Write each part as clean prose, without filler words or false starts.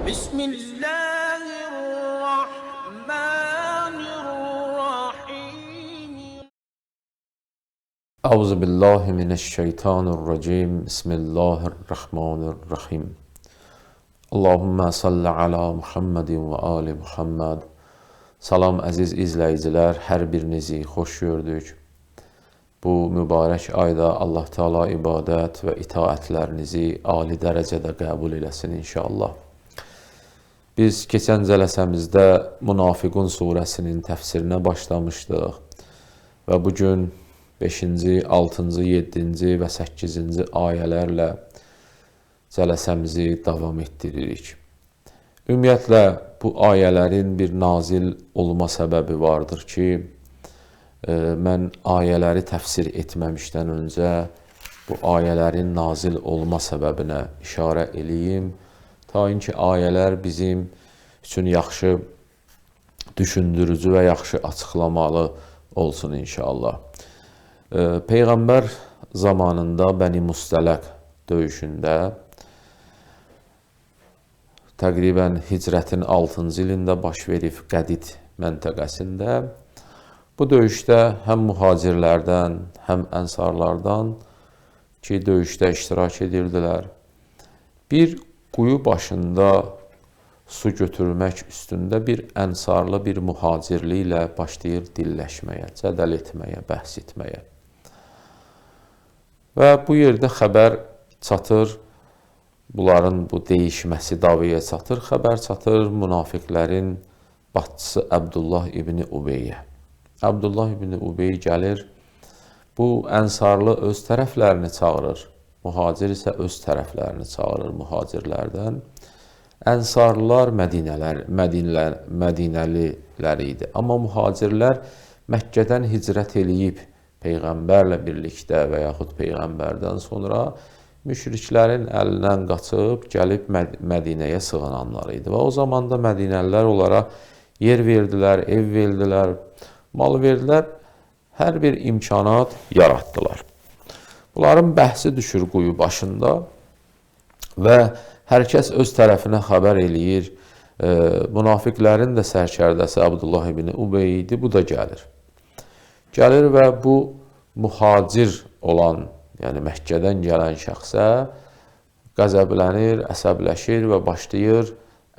بسم الله الرحمن الرحيم. أعوذ بالله من الشيطان الرجيم. بسم الله الرحمن الرحيم. اللهم صل على Muhammed və ali Muhammed. Salam əziz izləyicilər, hər birinizi xoş gördük. Bu mübarək ayda Allah Teala ibadət və itaətlərinizi ali dərəcədə qəbul eləsin inşallah. Biz keçən cələsəmizdə Münafiqun surəsinin təfsirinə başlamışdıq və bu gün 5-ci, 6-cı, 7-ci və 8-ci ayələrlə cələsəmizi davam etdiririk. Ümumiyyətlə, bu ayələrin bir nazil olma səbəbi vardır ki, mən ayələri təfsir etməmişdən öncə bu ayələrin nazil olma səbəbinə işarə eləyim. Ta inki ayələr bizim üçün yaxşı düşündürücü və yaxşı açıqlamalı olsun inşallah. Peyğəmbər zamanında Bəni Müstələq döyüşündə təqribən hicrətin 6-cı ilində baş verib Qədid məntəqəsində. Bu döyüşdə həm mühacirlərdən, həm ənsarlardan ki, döyüşdə iştirak edirdilər. Bir quyu başında su götürmək üstündə bir ənsarlı, bir mühacirli ilə başlayır dilləşməyə, cədəl etməyə, bəhs etməyə. Və bu yerdə xəbər çatır, bunların bu deyişməsi davaya çatır, xəbər çatır münafiqlərin başçısı Əbdullah ibni Ubeyyə. Əbdullah ibni Ubey gəlir, bu ənsarlı öz tərəflərini çağırır, mühacir isə öz tərəflərini çağırır mühacirlərdən. Ənsarlılar Mədinəlilər idi. Amma mühacirlər Məkkədən hicrət eləyib Peyğəmbərlə birlikdə və yaxud Peyğəmbərdən sonra müşriklərin əlindən qaçıb gəlib Mədinəyə sığınanlar idi. Və o zaman da Mədinəlilər onlara yer verdilər, ev verdilər, mal verdilər, hər bir imkanat yaratdılar. Bunların bəhsi düşür quyu başında və hər kəs öz tərəfinə xəbər eləyir. Münafiqlərin də sərkərdəsi Abdullah ibn Ubey idi, bu da gəlir. Gəlir və bu mühacir olan, yəni Məkkədən gələn şəxsə qəzəblənir, əsəbləşir və başlayır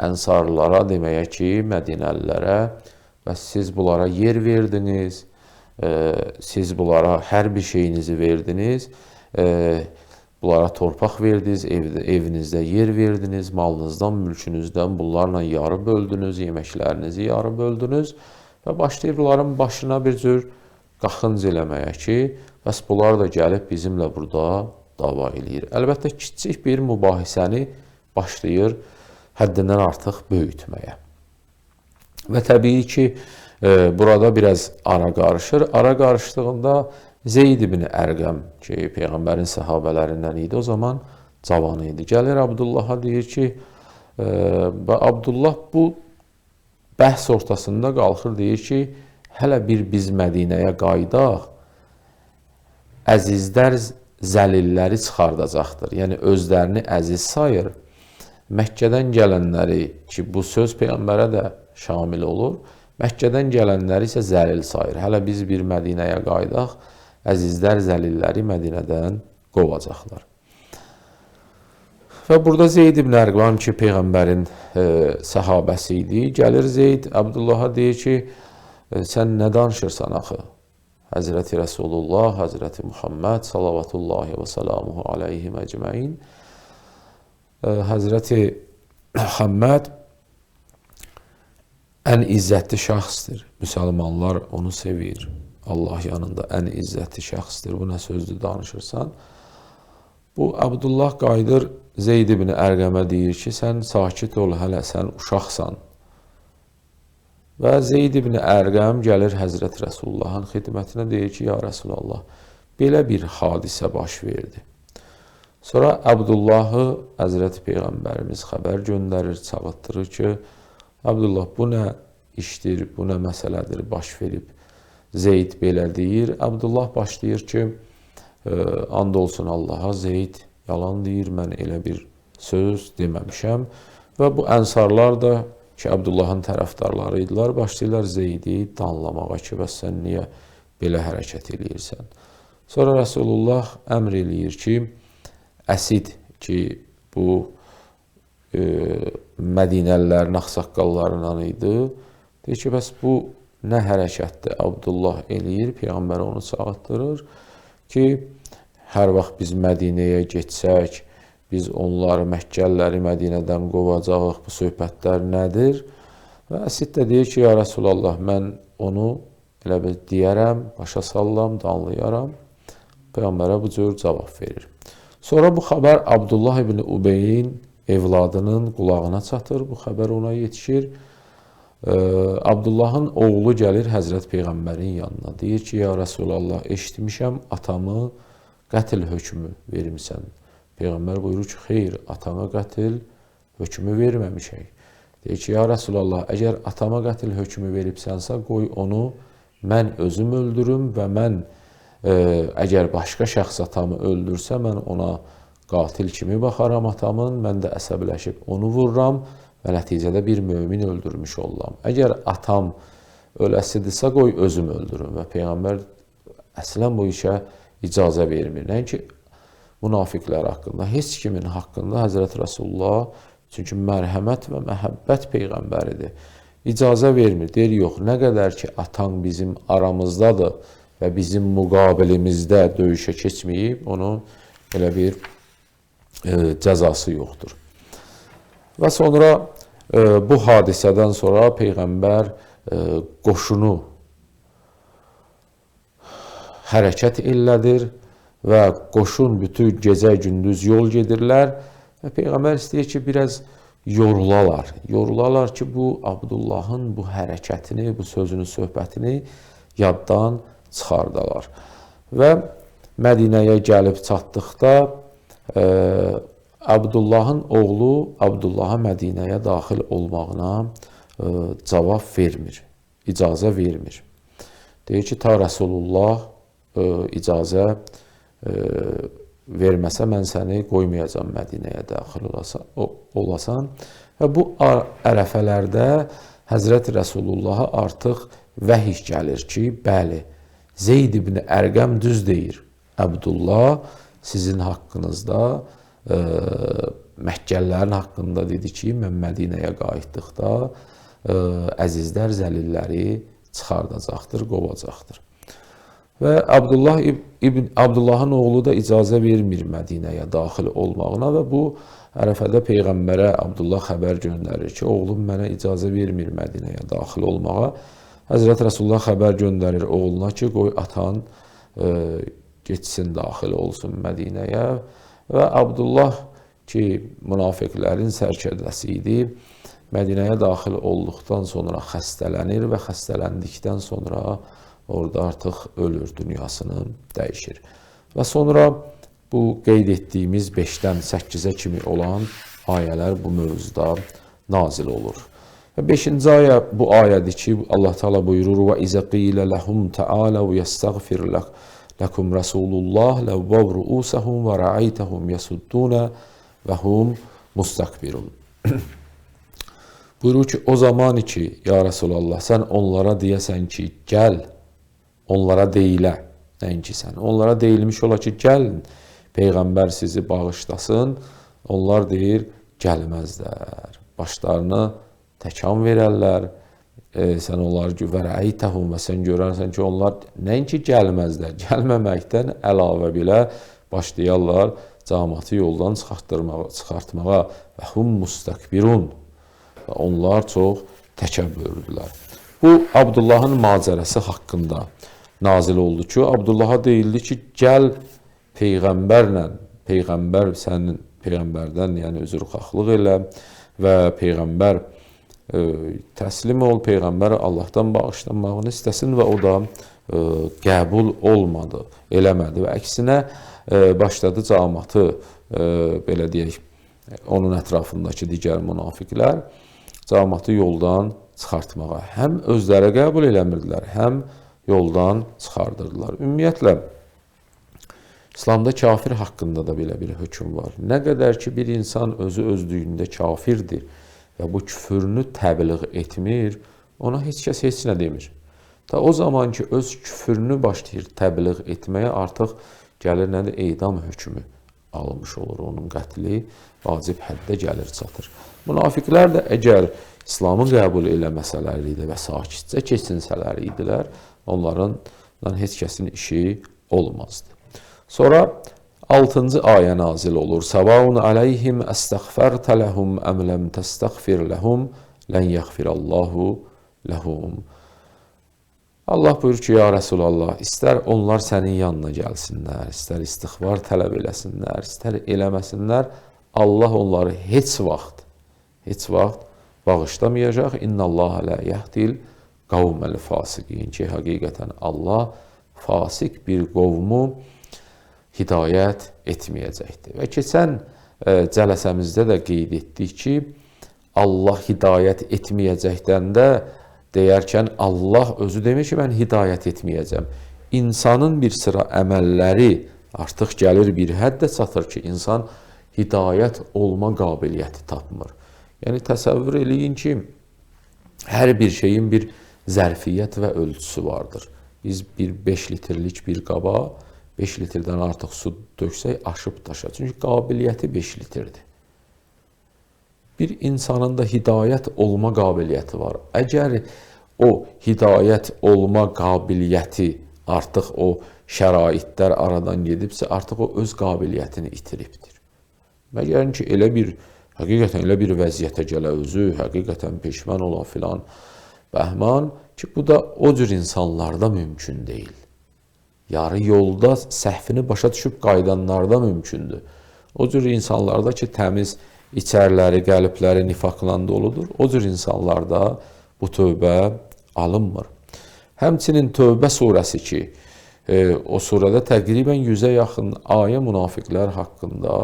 ənsarlara deməyə ki, Mədinəlilərə, bəs siz bunlara yer verdiniz, siz bunlara hər bir şeyinizi verdiniz, bunlara torpaq verdiniz, evinizdə yer verdiniz, malınızdan, mülkünüzdən bunlarla yarı böldünüz, yeməklərinizi yarı böldünüz və başlayır bunların başına bir cür qaxınc eləməyə ki, bəs bunlar da gəlib bizimlə burada dava eləyir. Əlbəttə, kiçik bir mübahisəni başlayır həddindən artıq böyütməyə. Və təbii ki, burada biraz ara qarışır. Ara qarışdığında Zeyd ibn Ərqəm ki, Peyğəmbərin səhabələrindən idi, o zaman cavan idi. Gəlir Abdullaha deyir ki, və Abdullah bu bəhs ortasında qalxır, deyir ki, hələ bir biz Mədinəyə qayıdaq, əzizlər zəlilləri çıxardacaqdır. Yəni, özlərini əziz sayır. Məkkədən gələnləri ki, bu söz Peyğəmbərə də şamil olur, Məkkədən gələnləri isə zəlil sayır. Hələ biz bir Mədinəyə qayıdaq, əzizlər zəlilləri Mədinədən qovacaqlar. Və burada Zeyd ibn Ərqam ki, Peyğəmbərin səhabəsi idi. Gəlir Zeyd Abdullaha deyir ki, sən nə danışırsan axı? Həzrəti Rəsulullah, Həzrəti Muhammed salavatullahi və salamuhu aleyhim əcməin. Həzrəti Muhammed ən izzətli şəxsdir. Müsəlmanlar onu sevir. Allah yanında ən izzətli şəxsdir. Bu nə sözdür danışırsan? Bu Abdullah qayıdır Zeyd ibn Ərqəmə deyir ki, sən sakit ol, hələ sən uşaqsan. Və Zeyd ibn Ərqəm gəlir Həzrət Rəsulullahın xidmətinə, deyir ki, ya Rəsulallah, belə bir hadisə baş verdi. Sonra Abdullahı Həzrəti Peyğəmbərimiz xəbər göndərir, çağıtdırır ki, Abdullah, bu nə işdir, bu nə məsələdir, baş verib. Zeyd belə deyir. Abdullah başlayır ki, and olsun Allaha, Zeyd yalan deyir, mən elə bir söz deməmişəm. Və bu ənsarlar da ki, Abdullahın tərəfdarları idilər, başlayırlar Zeydi danlamağa ki, bəs sən niyə belə hərəkət eləyirsən? Sonra Rəsulullah əmr eləyir ki, Əsid ki, bu Mədinəlilərin ağsaqqallarından idi, deyir ki, bəs bu nə hərəkətdir Abdullah eləyir, Peyğəmbər onu çağırtdırır ki, hər vaxt biz Mədinəyə getsək, biz onları, Məkkəliləri Mədinədən qovacağıq, bu söhbətlər nədir? Və Əsid də deyir ki, ya Rəsulallah, mən onu elə bir deyərəm, başa sallam, danlayaram. Peyğəmbərə bu cür cavab verir. Sonra bu xəbər Abdullah ibn Ubeyin evladının qulağına çatır, bu xəbər ona yetişir. Abdullahın oğlu gəlir Həzrət Peyğəmbərin yanına. Deyir ki, ya Rəsulallah, eşitmişəm, atamı qətl hökmü vermisən. Peyğəmbər buyurur ki, xeyr, atama qətl hökmü verməmişək. Deyir ki, ya Rəsulallah, əgər atama qətl hökmü veribsənsə, qoy onu mən özüm öldürüm və mən əgər başqa şəxs atamı öldürsə, mən ona qatil kimi baxaram atamın, mən də əsəbləşib onu vururam və nəticədə bir mömin öldürmüş oluram. Əgər atam öləsidirsə, qoy özüm öldürüm. Və Peyğəmbər əslən bu işə icazə vermir. Nəinki münafiqlər haqqında, heç kimin haqqında Həzrət Rəsulullah, çünki mərhəmət və məhəbbət peyğəmbəridir, icazə vermir. Deyir, yox, nə qədər ki, atan bizim aramızdadır və bizim müqabilimizdə döyüşə keçməyib, onun elə bir cəzası yoxdur. Və sonra bu hadisədən sonra Peyğəmbər qoşunu hərəkət elədir və qoşun bütün gecə-gündüz yol gedirlər və Peyğəmbər istəyir ki, biraz yorulalar. Yorulalar ki, bu Abdullahın bu hərəkətini, bu sözünü, söhbətini yaddan çıxardalar. Və Mədinəyə gəlib çatdıqda Abdullahın oğlu Abdullaha Mədinəyə daxil olmağına cavab vermir, icazə vermir. Deyir ki, ta Rəsulullah icazə verməsə, mən səni qoymayacam Mədinəyə daxil olasan. Və bu ərəfələrdə Həzrət Rəsulullaha artıq vəhiy gəlir ki, bəli, Zeyd ibn Ərqəm düz deyir, Abdullah sizin haqqınızda, Məkkəlilərin haqqında dedi ki, mən Mədinəyə qayıtdıqda əzizlər zəlilləri çıxardacaqdır, qovacaqdır. Və Abdullahın oğlu da icazə vermir Mədinəyə daxil olmağına və bu ərəfədə Peyğəmbərə Abdullah xəbər göndərir ki, oğlum mənə icazə vermir Mədinəyə daxil olmağa. Həzrət Rəsulullah xəbər göndərir oğluna ki, qoy atan getsin, daxil olsun Mədinəyə. Və Abdullah ki, münafiqlərin sərkərdəsi idi, Mədinəyə daxil olduqdan sonra xəstələnir və xəstələndikdən sonra orada artıq ölür, dünyasını dəyişir. Və sonra bu qeyd etdiyimiz 5-dən 8-ə kimi olan ayələr bu mövzuda nazil olur. Və 5-ci ayə bu ayədir ki, Allah Teala buyurur: "Və izə qilə ləhum təaləv yəstəğfir ləkum Rasulullah ləvvav ruusəhum və rəaytəhum yəsudduna və hum mustakbirun." Buyurur ki, o zaman ki, ya Rəsulallah, sən onlara deyəsən ki, gəl, onlara deyilə, nəinki sən, onlara deyilmiş ola ki, gəlin, Peyğəmbər sizi bağışlasın, onlar deyir, gəlməzlər, başlarını təkan verərlər, sən onları vərəytəhum və sən görərsən ki, onlar nəinki gəlməzlər, gəlməməkdən əlavə belə başlayarlar cəmaatı yoldan çıxartmağa və hum mustakbirun, və onlar çox təkəbbürdülər. Bu, Abdullahın macərası haqqında nazil oldu ki, Abdullaha deyildi ki, gəl Peyğəmbərlə, Peyğəmbər sənin Peyğəmbərdən, yəni üzrxahlıq elə və Peyğəmbər təslim ol, Peyğəmbər Allahdan bağışlanmağını istəsin və o da qəbul olmadı, eləmədi və əksinə başladı cəmaatı, belə deyək, onun ətrafındakı digər münafiqlər cəmaatı yoldan çıxartmağa. Həm özləri qəbul eləmirdilər, həm yoldan çıxardırdılar. Ümumiyyətlə, İslamda kafir haqqında da belə bir hökm var. Nə qədər ki, bir insan özü özlüyündə kafirdir və bu küfrünü təbliğ etmir, ona heç kəs heç nə demir. Ta o zaman ki, öz küfrünü başlayır təbliğ etməyə, artıq gəlir nədir? Edam hökmü almış olur. Onun qətli vacib həddə gəlir, çatır. Münafiqlər də əgər İslamı qəbul eləməsələr idi və sakitcə keçinsələr idilər, onların heç kəsin işi olmazdı. Sonra 6-cı ayə nazil olur. Səvaun aleyhim əstəğfərtə ləhum əm ləm təstəğfir ləhum lən yəğfirallahu ləhum. Allah buyurur ki, ya Rəsulallah, istər onlar sənin yanına gəlsinlər, istər istiğfar tələb eləsinlər, istər eləməsinlər, Allah onları heç vaxt bağışlamayacaq. İnnallaha la yehdil qavməl fasiqin. Ki, həqiqətən Allah fasik bir qovmu hidayət etməyəcəkdir. Və keçən cələsəmizdə də qeyd etdik ki, Allah hidayət etməyəcəkdən də deyərkən Allah özü demir ki, mən hidayət etməyəcəm. İnsanın bir sıra əməlləri artıq gəlir bir həddə çatır ki, insan hidayət olma qabiliyyəti tapmır. Yəni, təsəvvür eləyin ki, hər bir şeyin bir zərfiyyət və ölçüsü vardır. Biz bir 5 litrlik bir qaba 5 litrdən artıq su döksək, aşıb daşar. Çünki qabiliyyəti 5 litrdir. Bir insanın da hidayət olma qabiliyyəti var. Əgər o hidayət olma qabiliyyəti artıq o şəraitlər aradan gedibsə, artıq o öz qabiliyyətini itiribdir. Məgər ki, elə bir, həqiqətən elə bir vəziyyətə gələ özü, həqiqətən peşman ola filan, bəhman ki, bu da o cür insanlarda mümkün deyil. Yarı yolda səhvini başa düşüb qayıdanlarda mümkündür. O cür insanlarda ki, təmiz içəriləri, qəlbləri nifaqla doludur. O cür insanlarda bu tövbə alınmır. Həmçinin Tövbə surəsi ki, o surədə təqribən 100-ə yaxın ayə münafiqlər haqqında,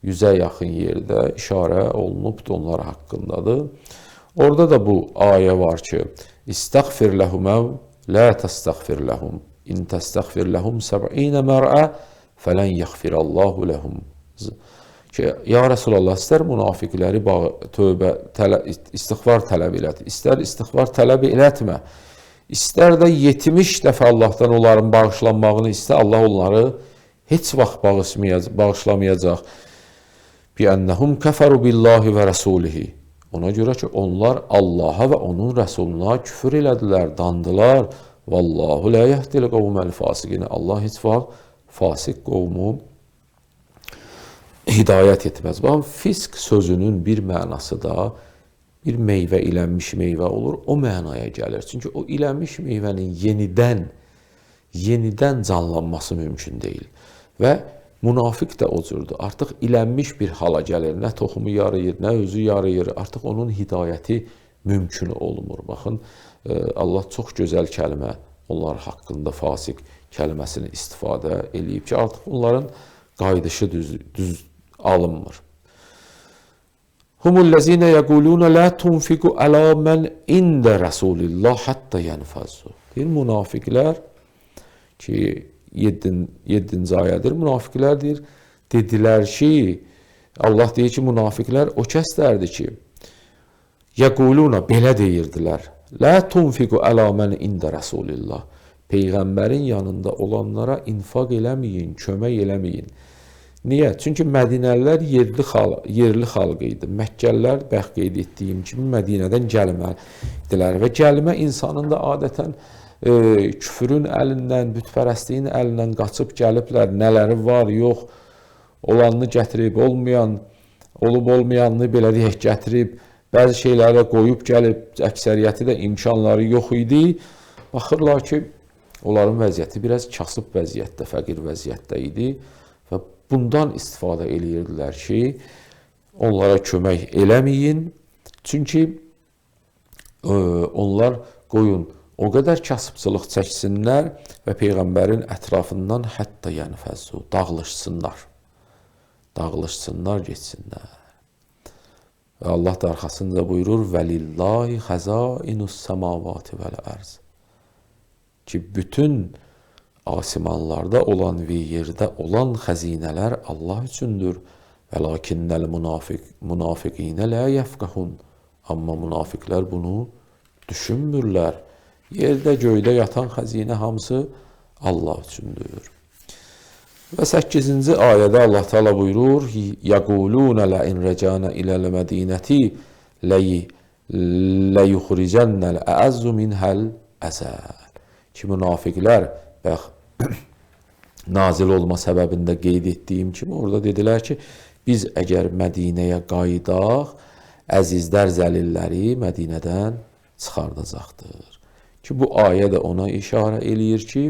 100-ə yaxın yerdə işarə olunubdur, onlar haqqındadır. Orada da bu ayə var ki, İstəğfir ləhum əv lə təstəğfir ləhum. İn təstəğfir ləhum səb'inə mər'ə fələn yəğfirallahu ləhum. Ki, ya Rəsulallah, istər münafiqləri tövbə, istiğfar tələb elət, istər istiğfar tələb elətmə, istər də 70 dəfə Allahdan onların bağışlanmağını istə, Allah onları heç vaxt bağışlamayacaq. Biənnəhum kəfəru billahi və rəsulihi. Ona görə ki, onlar Allaha və onun rəsuluna küfür elədilər, dandılar. Vallahu la yehdil qavməl fasiqin. Allah heç vaxt fasik qovmu hidayət etməz. Baxın, fisk sözünün bir mənası da bir meyvə, ilənmiş meyvə olur, o mənaya gəlir. Çünki o ilənmiş meyvənin yenidən canlanması mümkün deyil. Və münafiq də o cürdür. Artıq ilənmiş bir hala gəlir. Nə toxumu yarayır, nə özü yarayır. Artıq onun hidayəti mümkün olmur. Baxın, Allah çox gözəl kəlmə onlar haqqında fasik kəlməsini istifadə eləyib ki, artıq onların qayıdışı düz alınmır. Humullezine yekulune la tunfiku ala men inde Resulillah hatta yenfazzu. Deyir münafiqlər ki 7-ci ayədir. Münafiqlər deyir, dedilər ki, Allah deyir ki, münafiqlər o kəslərdir ki, yekuluna belə deyirdilər. La tunfiku ala men inde Resulillah. Peyğəmbərin yanında olanlara infaq eləməyin, kömək eləməyin. Niyə? Çünki Mədinəlilər yerli xalq idi. Məkkəlilər, bəx qeyd etdiyim kimi, Mədinədən gəlmədilər və gəlmə insanın da adətən küfrün əlindən, bütpərəstliyin əlindən qaçıb gəliblər. Nələri var, yox, olanını gətirib, olmayan, olub olmayanını belə deyək gətirib, bəzi şeylərə qoyub gəlib, əksəriyyəti də imkanları yox idi. Baxırlar ki, onların vəziyyəti biraz kasıb vəziyyətdə, fəqir vəziyyətdə idi və bundan istifadə eləyirdilər ki, onlara kömək eləməyin. Çünki onlar qoyun o qədər kasıbçılıq çəksinlər və Peyğəmbərin ətrafından hətta yənfəzzu, dağılışsınlar. Dağılışsınlar, getsinlər. Və Allah da arxasınca buyurur, Vəlillahi xəzainus səmavati vəl-ərz. Ki, bütün Asimanlarda olan və yerdə olan xəzinələr Allah üçündür. Və lakinnəl münafiqinə la yefqahun. Amma münafiqlər bunu düşünmürlər. Yerdə, göydə yatan xəzinə hamısı Allah üçündür. Və 8-ci ayədə Allah Teala buyurur: "Yaquluna la in rəcana iləl mədinəti la yuxricannal a'azzu minhal əzəl." Ki münafiqlər bax nazil olma səbəbində qeyd etdiyim kimi orada dedilər ki, biz əgər Mədinəyə qayıdaq, əzizlər zəlilləri Mədinədən çıxardacaqdır. Ki bu ayə də ona işarə eləyir ki,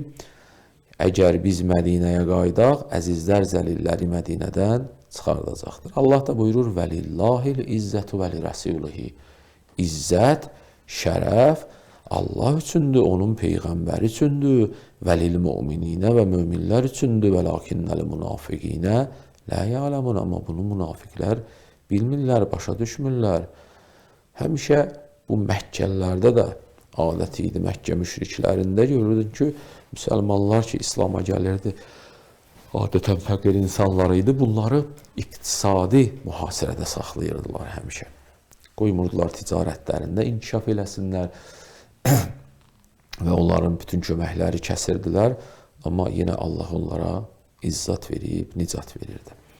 əgər biz Mədinəyə qayıdaq, əzizlər zəlilləri Mədinədən çıxardacaqdır. Allah da buyurur: "Velillahil izzətu və lirasulihi." İzzət, şərəf Allah üçündür, onun peyğəmbəri üçündür, və lil mömininə və möminlər üçündür, və lakinnəl münafiqinə la ya'lemun. Amma bunu münafiqlər bilmirlər, başa düşmürlər. Həmişə bu Məkkəlilərdə də adət idi, Məkkə müşriklərində görürdün ki, müsəlmanlar ki, İslam'a gəlirdi, adətən fəqir insanlar idi, bunları iqtisadi mühasirədə saxlayırdılar həmişə. Qoymurdular ticarətlərində inkişaf eləsinlər və onların bütün köməkləri kəsirdilər. Amma yenə Allah onlara izzət verib, nicat verirdi.